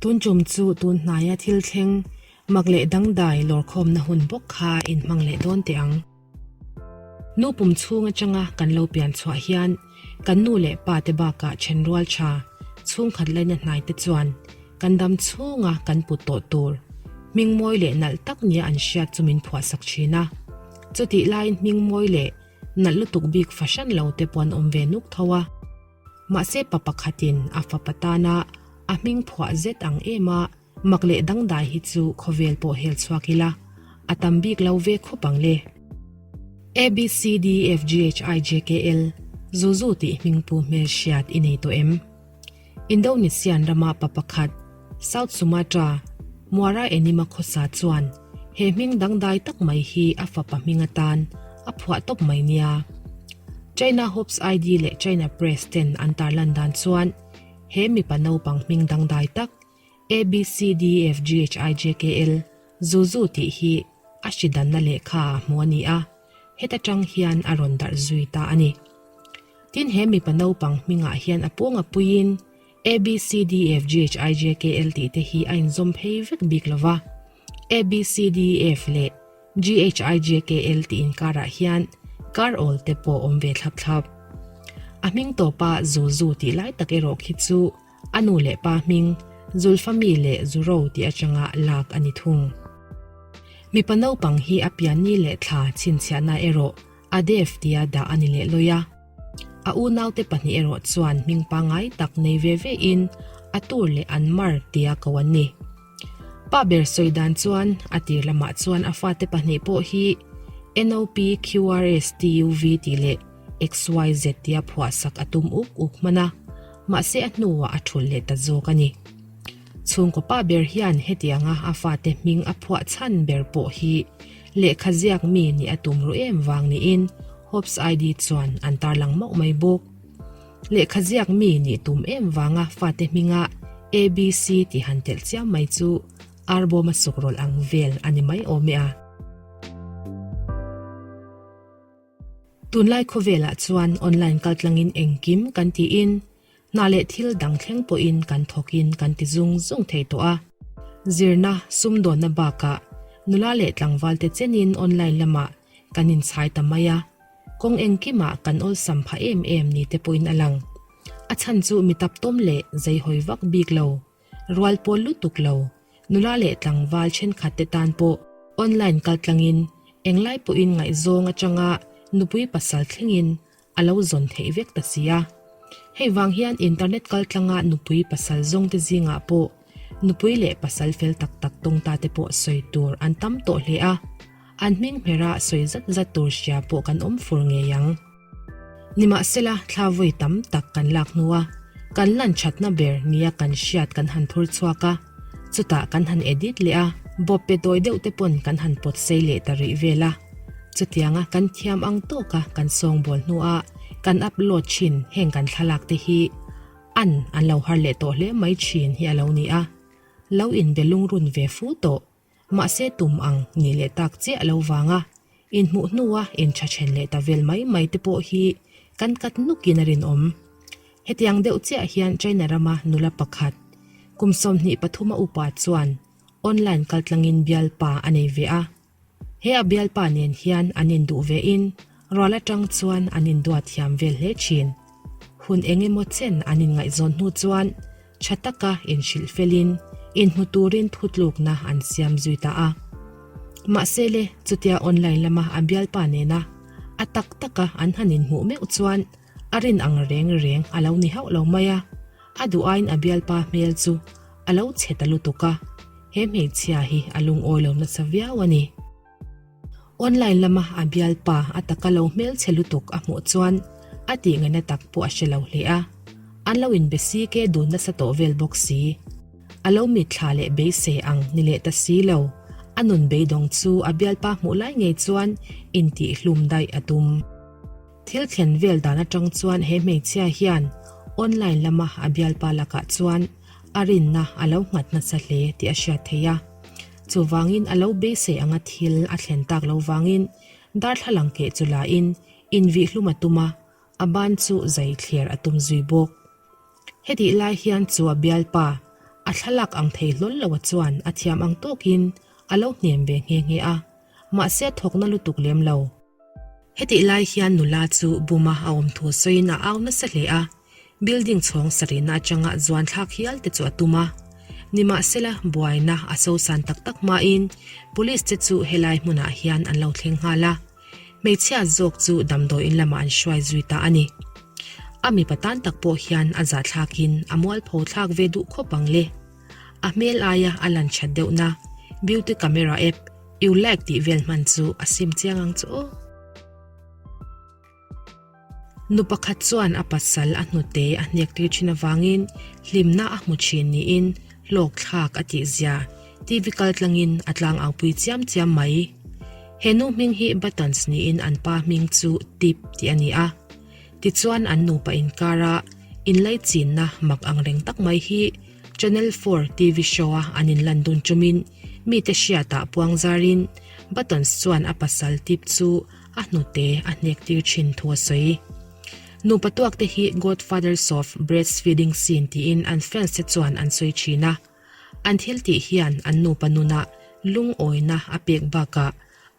Tun tum chu tun hnaia thil thleng mak leh dangdai lawrkhawmna hun bawk kha in hmang leh dawn teh ang. Nu pum chhung atanga kan lo pian chhuah hian kan nu leh pa te bakah thenrual tha chhungkhat laina hnai te chuan kan dam chhunga kan put tawh tur hming mawi leh nalh tak nia an hriat chu min phuahsak thin a. Chutih laiin hming mawi leh nalh lutuk bik fahran lo te pawh an awm ve nuk tho a. Mahse pa pakhatin a fapa tana a hming phuah zet ang em a, mak leh dangdai hi chu khawvel pawh hel chhuak ila, a tam bik lo ve khawp ang le. A B C D E F G H I J K L Zuzu tih hmingpu hmel hriat i nei tawh em? Indonesian rama pa pakhat, South Sumatra, Muara Enima khawsa chuan he hming dangdai tak mai hi a fapa hming atan a phuah tawp mai nia. China Hopes ID leh China Press ten an tarlan dan chuan he mipa naupang hming dangdai tak ABCDEFGHIJKL Zuzu tih hi a hri danna lehkha ah hmu a ni a, heta tang hian a rawn darh zui ta a ni. Tin he mipa naupang hmingah hian a pawng a puiin ABCDEFGHIJKL tih te hi a inzawm phei vek bik lo va, ABCDEF leh GHIJKL tih inkarah hian kar awl te pawh awm ve thlap thlap. A hming tawpa Zuzu tih lai tak erawh khi chu a nu leh pa hming Zulfami leh Zuro tih atanga lak a ni thung. Mipa naupang hi a pianni leh thla chhinchhiahna erawh Adev tia dah a ni leh lawi a. A unaute pahnih erawh chuan hming pangngai tak nei ve ve in a tur leh an mar tia ko an ni. Pa ber sawi dan chuan a tir lamah chuan a fate pahnih pawh hi NOP QRS TUV tih leh XYZ tia phuahsak a tum uk uk hman a, mahse a hnuah a thulh leh ta zawk a ni. Chhungkaw pa ber hian hetianga a fate hming a phuah chhan ber pawh hi lehkha ziak mi nih a tum ruh em vang niin Hobbs ID chuan an tarlang mauh mai bawk. Lehkha ziak mi nih tum em vanga fate hminga ABC tih han telh chiam mai chu arbawma suk rawlh ang vel a ni mai awm e a. Tunlai khawvelah chuan online kaltlangin engkim kan tiin Hna leh thil dang thleng pawhin kan thawkin kan ti zung zung thei tawh a. Zirna, sumdawnna bakah nula leh tlangvalte chenin online lamah kan inchhai ta mai a, kawng engkimah kan awlsam phah em em ni te pawhin a lang. A chhan chu mi taptawm leh zeihawi vak bik lo, rual pawl lutuk lo, nula leh tlangval thenkhat te tan pawh online kaltlangin englai pawhin ngaihzawng atanga nupui pasal thlengin a lo zawn theih vek ta si a. Hei vang hian internet kaltlanga nupui pasal zawngte zingah pawh nupui leh pasal fel tak tak tawng ta te pawh sawi tur an tam tawh hle a, an hming hmera sawi zat zat tur hria pawh kan awm fur ngei ang. Nimahsela, thla vawi tam tak kan lak hnua kan lan thatna ber nia kan hriat kan han thur chhuak a, chutah kan han edit leh a, bawp pe tawi deuh te pawn kan han pawt sei leh ta rih vel a. Chutianga kan thiam ang tawka kan sawngbawl hnua kan upload thin heng kan thlalak te hi an an lo har leh tawh hle mai thin hi a lo ni a. Lo inbe lungrun ve fu tawh. Mahse tum ang nih leh tak chiah lo vanga inhmuh hnua intha then leh ta vel mai mai te pawh hi kan kat nukin a rinawm. Hetiang deuh chiah hian China rama nula pakhat kum 23 a upa chuan online kaltlangin bialpa a nei ve a. He a bialpa nen hian an induh ve in rual atang chuan an induat thiam vel hle thin. Hun eng emaw chen an inngaihzawn hnu chuan tha taka inhrilh felin inhmu turin thutlukna an siam zui ta a. Mahse le, chutia online lama a bialpa nena a tak taka an han inhmuh meuh chuan a rin ang reng reng a lo ni hauh lo mai a, a duh aiin a bialpa hmel chu a lo chhe ta lutuk a, he hmeichhia hi a lungawi lo nasa viau a ni. Online lama a bialpa a taka lo hmelchhe lutuk a hmuh chuan a tih ngaihna tak pawh a hre lo hle a, an lo inbe si ke dun nasa tawh vel bawk si. A lo mitthla leh beisei ang ni leh ta si lo, a nun beidawng chu a bialpa hmuh lai ngei chuan intihhlum daih a tum. Thil thlen vel dan atang chuan he hmeichhia hian online lama a bialpa lakah chuan a rinna a lo nghat nasa hle tih a hriat theih a. Chuvangin a lo beisei anga thil a thlen tak lo vangin darthlalang keh chu lain invihlum a tum a, a ban chu zai thler a tum zui bawk. Hetih lai hian chu a bialpa. A thlalak ang thei hlawl lo a chuan a thiam ang tawkin a lo hnem ve nghe nghe a, mahse a thawkna lutuk lem lo. Hetih lai hian nula chu buma a awm thu sawiin a au nasa hle a, building chhawng sarihna atanga zuan thlak hial te chu a tum a. Nimahsela, buaina a sosan tak tak hmain police te chu helai hmunah hian an lo thleng nghal a, hmeichhia zawk chu damdawiin lamah an hruai zui ta a ni. A mipa tan tak pawh hian a zahthlakin a mualpho thlak ve duh khawp ang le. A hmel aia a lan that deuhna beauty camera app you like tih vel hman chu a sim chiang ang chu aw. Nu pakhat chuan a pasal a hnute a hnek tir thin avangin hlimna a hmu thin niin hlawk thlak a tih zia TV kal tlangin a tlang au pui chiam chiam mai. He nu hming hi Buttons niin an pa hming chu Tip tih a ni a. Tichuan an nupa inkara inlaichinna mak angreng tak mai hi Channel 4 TV show-a an inlan dun ṭumin mite hriatah puang zarin Buttons chuan a pasal Tip chu a hnute a hnek tir thin thu a sawi. Nupa tuakte hi Godfathers of Breastfeeding Scene tiin an fans te chuan an sawi thin a. An thil tih hian an nupa nunah lungawina a pek bakah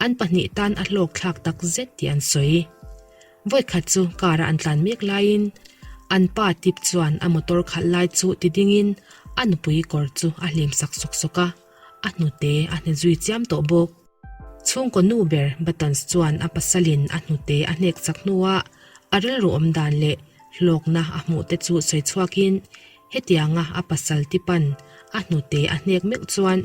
an pahnih tan a hlawk thlak tak zet tih an sawi. Vawikhat chu car-a an tlan mek laiin an pa Tip chuan a motor khalh lai chu ti dingin a nupui kawr chu a hlim sak sawk sawk a, a hnute a hne zui chiam tawh bawk. Chhungkaw nu ber Buttons chuan a pasalin a hnute a hnek chak hnuah a rilru awm dan leh hlawkna a hmuh te chu sawi chhuakin hetianga a pasal tipan a hnute a hnek meuh chuan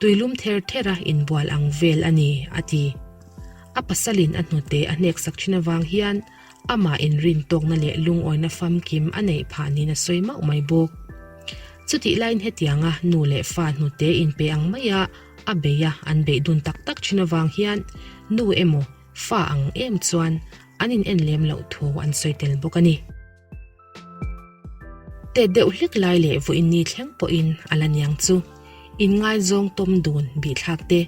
tuilum ther thera inbual ang vel a ni, a ti. A pasalin a hnute a hnek sak thin avang hian amah inrin tawkna leh lungawina famkim a neih phah niin a sawi mauh mai bawk. Chutih laiin hetianga nu leh fa hnute inpe ang maia a bei a an beih dun tak tak thin avang hian nu emaw fa ang em chuan an in en lem loh thu an sawi tel bawk a ni. Tet deuh hlek lai leh vawiin ni thleng pawhin a la niang chu inngaizawng tawm dun bihthlak te,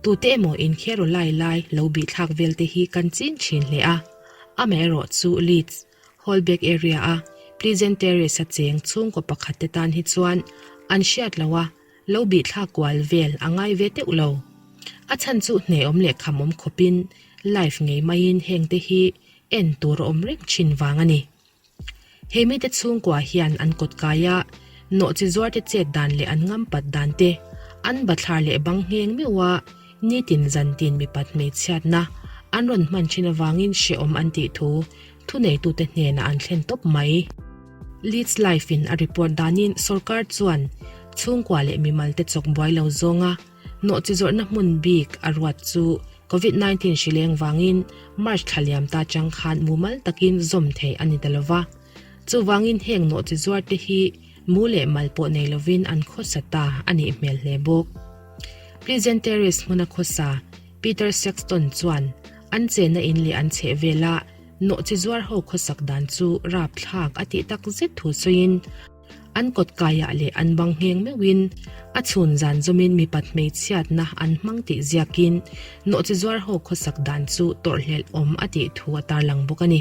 tute emaw inkhero lai lai lo bihthlak vel te hi kan ching thin hle a, amaherawh chu Leeds, Holbeck area a Pleasant Terrace a cheng chhungkaw pakhat te tan hi chuan an hriat loh a, Lo bihthlak kual vel a ngai ve teuh lo. A chhan chu hneawm leh khamawm khawpin live ngei maiin hengte hi en tur a awm reng thin vang a ni. He mite chhungkua hian an kawt kaia nawhchi zuarte chet dan leh an ngampat dan te, an bathlar leh bang ngheng meuha nitin zantin mipat hmeichhiatna an rawn hman thin avangin hrehawm an tih thu thuneitute hnenah an thlen tawp mai. Leeds Life in a report danin sorkar chuan chhungkua leh mimal te chawk buai lo zawnga nawhchi zawrhna hmun bik a ruat chu Covid 19 hri leng vangin March thla liam ta chang khan mumal takin zawm theih a ni ta lova. Chuvangin heng nawhchi zuar te hi mu leh mal pawh nei lovin an khawsa ta a nih hmel hle bawk. Pleasant Terrace hmuna khawsa Peter Sexton chuan an chenna in leh an chheh vela nawhchi zuar ho khawsak dan chu rapthlak a tih tak zet thu sawiin an kawt kaiah leh an bang ngheng meuhin a chhun zan zawmin mipat hmeichhiatna an hmang tih ziakin nawhchi zuar ho khawsak dan chu tawrhhlelh awm a tih thu a tarlang bawk a ni.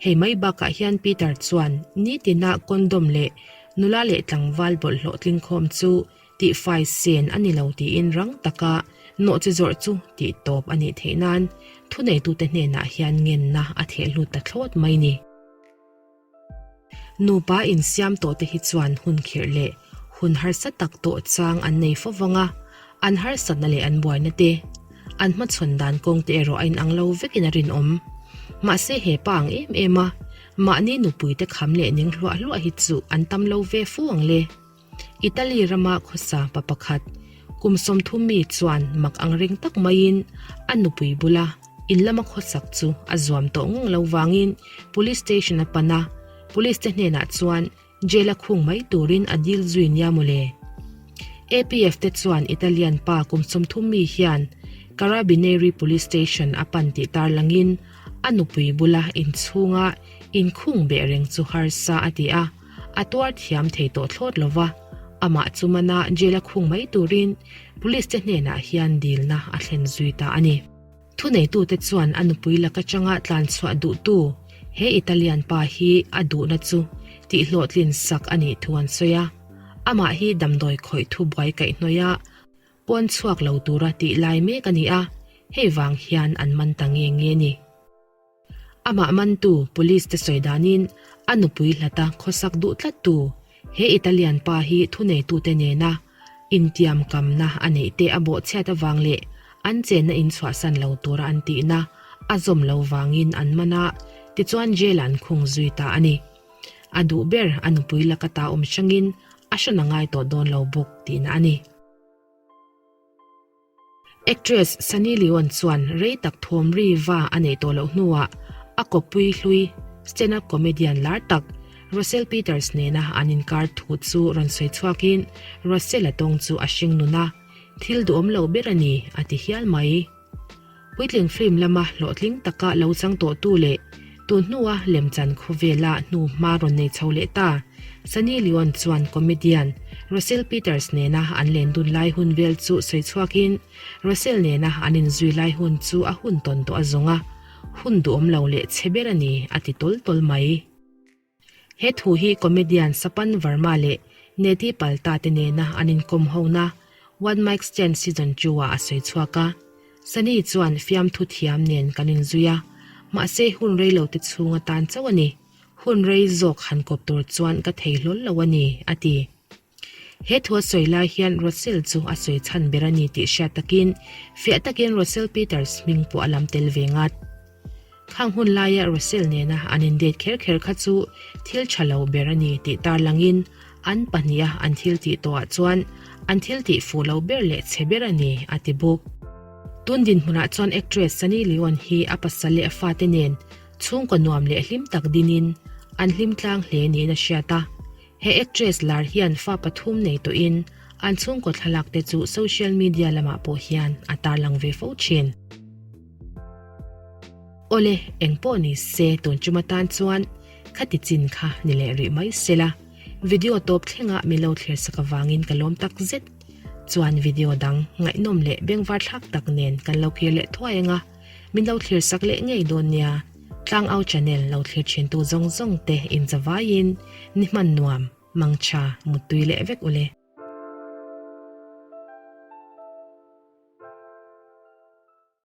Hei mai bakah hian Peter chuan nitina condom leh nula leh tlangval bawlhhlawh tlingkhawm chu tihfai sen a ni lo tiin rang taka nawhchi zawrh chu tih tawp a nih theih nan thuneitute hnenah hian ngenna a thehlut ta thlawt mai ni. Nupa insiam tawhte hi chuan hun khirh leh hun harsa tak tawh chang an nei fo vang a, an harsatna leh an buaina te, an hmachhawn dan kawng te erawh a inang lo vekin a rinawm. Mahse he pa ang em em a, mahni nupuite kham leh ning hluah hluah hi chu an tam lo ve fu ang le. Italy rama khawsa pa pakhat, kum 30 mi chuan mak ang reng tak maiin a nupui bula in lama khawsak chu a zuam tawh ngang lo vangin Police Station a pan a, Police te hnenah chuan Jail a khung mai turin a dil zui nia mawle. APF te chuan Italian pa kum 30 mi hian Carabinieri Police Station a pan tih tarlangin a nupui bula inchhunga inkhung beh reng chu harsa a ti a, a tuar thiam thei tawh thlawt lo va, amah chu mana jail a khung mai turin police te hnenah hian dilna a thlen zui ta a ni. Thuneitute chuan a nupui laka changa tlan chhuah duhtu he Italian pa hi a duhna chu tihhlawhtlin sak a nih thu an sawi a. Amah hi damdawi khawih thu buai kaihhnawih a, pawn chhuak lo tura tih lai mek a ni a, hei vang hian an man ta nge nge ni. Amah mantu Police te sawi danin a nupui hlata khawsak duh tlattu he Italian pa hi thuneitute nena intiam kamna a neih te a bawhchhiat avang leh an chenna in chhuahsan lo tura an tihna a zawm lo vangin an man a, tichuan jail ah an khung zui ta a ni. A duh ber a nupui laka ta awm hrangin a hran a ngai tawh dawn lo bawk tihna a ni. Actress Sunny Leone chuan rei tak thawm ri va a neih tawh loh hnuah a kawppui hlui stand-up comedian lar tak Russell Peters nena an inkar thu chu rawn sawi chhuakin Russell-a tawng chu a hring nun a, thil duhawm lo ber a ni a ti hial mai. Puitling film lama hlawhtling taka lo chang tawhtu leh tun hnua lemchan khawvela hnu hma rawn nei chho leh ta, Sunny Leone chuan comedian Russell Peters nena an len dun lai hun vel chu sawi chhuakin Russell nena an inzui lai hun chu a hun tawn tawh a zawng a, hun duhawm lo leh chhe ber a ni a ti tawl tawl mai. He thu hi comedian Sapan Verma leh Neti Palta te nena an inkawm hona One Mic Stand Season 2 ah a sawi chhuak a. Sunny chuan fiamthu thiam nen kan inzui a, mahse hun rei lo te chhung atan chauh a ni. Hun rei zawk han kawp tur chuan ka thei hlawl lo a ni, a ti. He thu a sawi lai hian Russell chu a sawi chhan ber a ni tih hriat takin fiah takin Russell Peters hming pawh a lam tel ve ngat. Khang hun laia Russell nena an indate kher kher kha chu thil tha lo ber a ni tih tarlangin an pahniha an thil tih tawhah chuan an thil tih fuh lo ber leh chhe ber a ni, a ti bawk. Tun dinhmunah chuan actress Sunny Leone hi a pasal leh a fate nen chhungkaw nuam leh hlim tak dinin an hlim tlang hle niin a hriat a. He actress lar hian fa pathum nei tawhin an chhungkaw thlalak te chu social media lamah pawh hian a tarlang ve fo thin. Awle, eng pawh ni se tun tum atan chuan khati chin kha ni leh rih mai sela, video tawp thlenga min lo thlir sak avangin ka lawm tak zet. Chuan video dang ngaihnawm leh bengvar thlak tak nen kan lo kir leh thuai anga min lo thlir sak leh ngei dawn nia. Tlangau channel lo thlir thintu zawng zawng te inzavaiin ni hman nuam, mangtha, muttui leh vek ule.